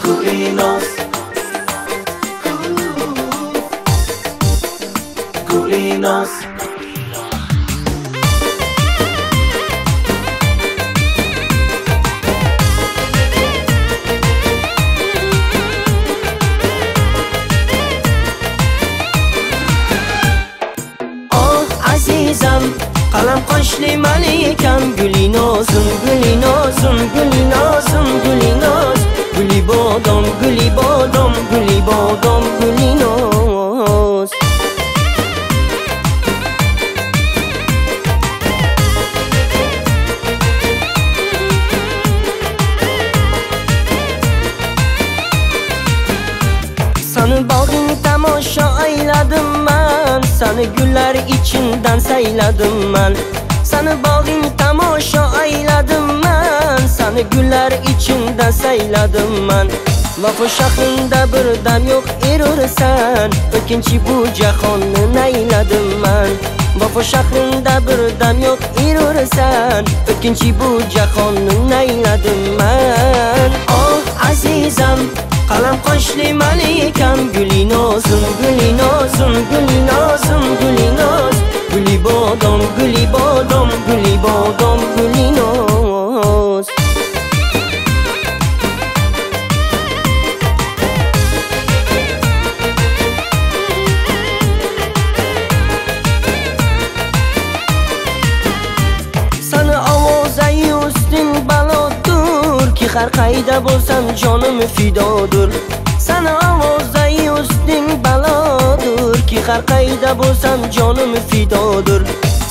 Gulinoz, Gulinoz. Azizam, qalam qoshli malikam, Gulinozim, Gulinozim, Gulinozim, Gulinoz, guli bodom, guli bodom, guli bodom, Gulinoz. Sani bog'ing tomosha ayladim man, sani gullar içinden sayladım man. Sani bog'ing tomosha ayladim man, sani gullar içinden sayladım man. Vafo shahrinda bir dam yo'q erursan, o'kinchi bu jahonni nayladim man. Vafo shahrinda bir dam yo'q erursan, o'kinchi bu jahonni nayladim man. Oh azizam, qalam qoshli malikam, Gulinozim, Gulinozim, Gulinozim, Gulinoz, guli bodom, guli bodom, guli bodom, Gulinoz. Sani ovozai usting balodur, ki har qayda bo'lsam jonim fidodur. Sani ovozai usting balodur, ki har qayda bo'lsam jonim fidodur.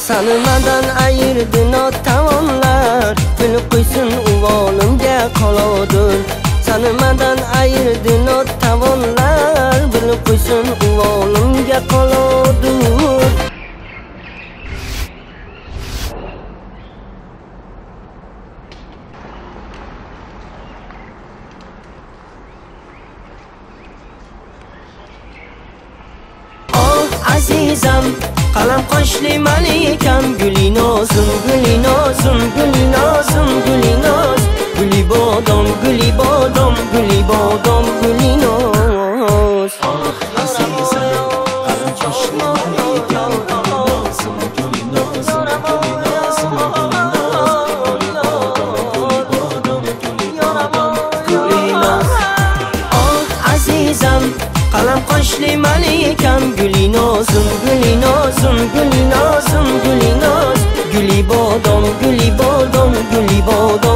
Sani mendan ayirdi notavonlar, bilib qo'ysin uvolimga qolodur. Sani mendan ayirdi notavonlar, bilib qo'ysin uvolimga qolodur. Azizam, qalam qoshli malikam, Gulinozim, Gulinozim, Gulinozim, Gulinoz, guli bodom, guli bodom, guli bodom, Gulinoz. Azizam, qalam qoshli malikam, Gulinozim, Gulinozim, Gulinozim, Gulinoz, guli bodom, guli bodom, guli bodom, Gulinoz. Oh azizam, qalam qoshli malikam, Gulinozim, Gulinozim, Gulinozim, Gulinoz, guli bodom, guli bodom, guli bodom.